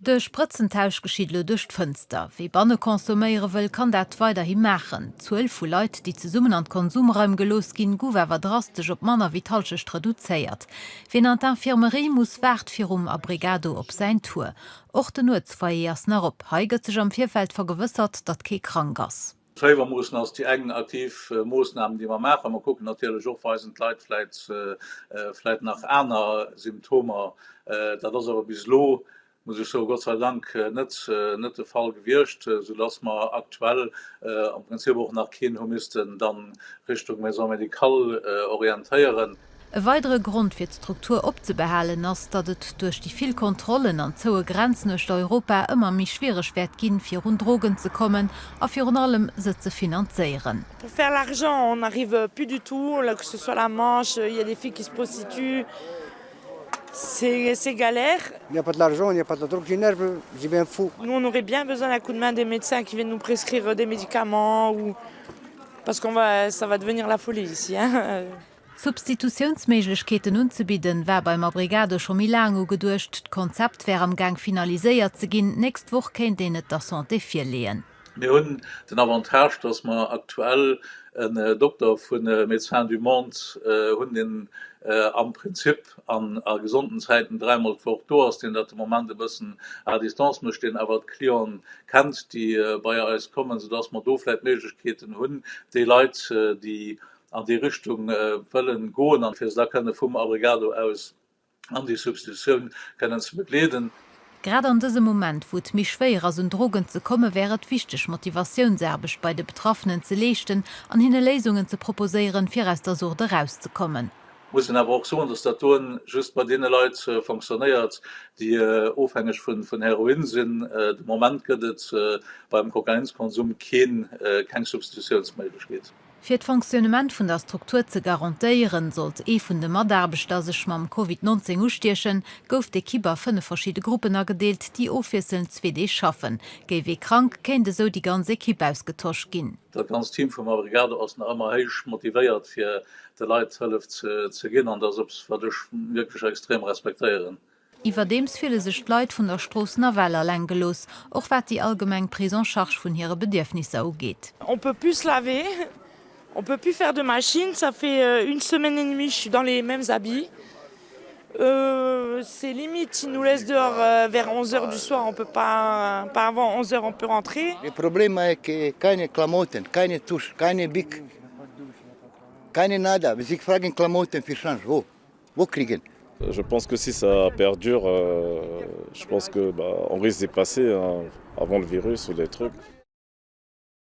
De Sprëtzentausch geschitt elo duerch d'Fënster. Wie banne consomméiere wëll, kann dat weiderhi maachen. D'Zuel vu Leit, déi zesummen an d'Konsumraim gelooss ginn, gouf awer drastesch op manner wéi d'Hallschecht reduzéiert. Wien an d'Infirmerie muss, waart virum Abrigado op säin Tour. Och den Nuetsfoyer ass nach op. Hei gëtt sech am Virfeld vergewëssert, datt kee krank ass. D'Féiwermoossen ass déi eng aktiv Moossnam, déi mer maachen. Mer kucken natierlech och, weisen d'Leit vläit vläit nach aner Symptomer. Dat ass awer bis elo, muss ech soen, Gott sei Dank net net de Fall gewiescht, soudass mer aktuell am Prinzip och nach keen hu missten dann Richtung Maison médicale orientéieren. E weidere Grond fir d'Struktur opzebehalen ass, datt et duerch déi vill Kontrollen an zoue Grenzen uechter Europa ëmmer méi schwiereg wäert ginn, fir un Drogen ze kommen a virun allem se ze finanzéieren. Pour faire l'argent, on n'arrive plus du tout, que ce soit la Manche, il y a des filles qui se prostituent, c'est c'est galère. Il n'y a pas de l'argent, il n'y a pas de la drogue, j'énerve, je deviens fou. Nous on aurait bien besoin d'un coup de main des médecins qui viennent nous prescrire des médicaments ou parce qu'on va ça va devenir la folie ici hein. Substitutiounsméiglechkeeten unzebidden, war beim Abrigado scho méi laang ugeduecht. D'Konzept wär am Gaang finaliséiert ze ginn, d'nächst Woch kéint een et der Santé virleeën. Mir hunn den Avantage, dass mer aktuell en Dokter vu Médecins du Monde hunn, deen am Prinzip an a gesonden Zäiten dräimol d'Woch do ass, deen dat de Moment e bëssen à distance mécht, deen awer d'Clienten kennt, déi bei eis kommen, soudass mer do vläicht Méiglechkeeten hunn, déi Leit, déi an déi Richtung wëllen goen an fir se da kënne vum Abrigado aus an déi Substitutioun kënnen ze begleeden. Grad an dësem Moment, wou et méi schwéier ass un Drogen ze kommen, wär et wichteg Motivatiounsaarbecht bei de Betraffenen ze leeschten an hinne Léisungen ze proposéieren, fir aus der Sucht erauszekommen. Muss een awer och soen, dass dat doen just bei deene Leit fonctionnéiert, déi ofhängeg vun Heroin sinn. De Moment gëtt et beim Kokainskonsum keen, keng Substitutiounsméiglechkeet. Fir d'Fonctionnement vun der Struktur ze garantéieren, sollt ee vun de Mataarbechter sech mam Covid 19 ustiechen, gouf d'Ekipp a 5 verschidde Gruppen agedeelt, déi ofwiesselnd zwee Deeg schaffen. Géif ee krank, kéint esou déi ganz Ekipp ausgetosch ginn. Dat ganzt Team vum Abrigado ass nach ëmmer héich motivéiert fir de Leit Hëllef ze ginn an dat ass eppes wat ech wierklech extrem respektéieren. Iwwerdeems fille sech d'Leit vun der Strooss nawell alleng gelooss, och wat déi allgemeng Prise en charge vun hire Bedierfnisser ugeet. On peut plus se laver, on peut plus faire de machine, ça fait une semaine et demie je suis dans les mêmes habits, c'est limite, ils nous laissent dehors vers 11 heures du soir, on peut pas, pas avant 11 heures on peut rentrer. Le problema è che keine Klamotten, keine Tusch, keine Bic, keine nada, sie fragen Klamotten für Change, wo? Wo kriegen? Je pense que si ça perdure, je pense que bah on risque d'y passer avant le virus ou des trucs.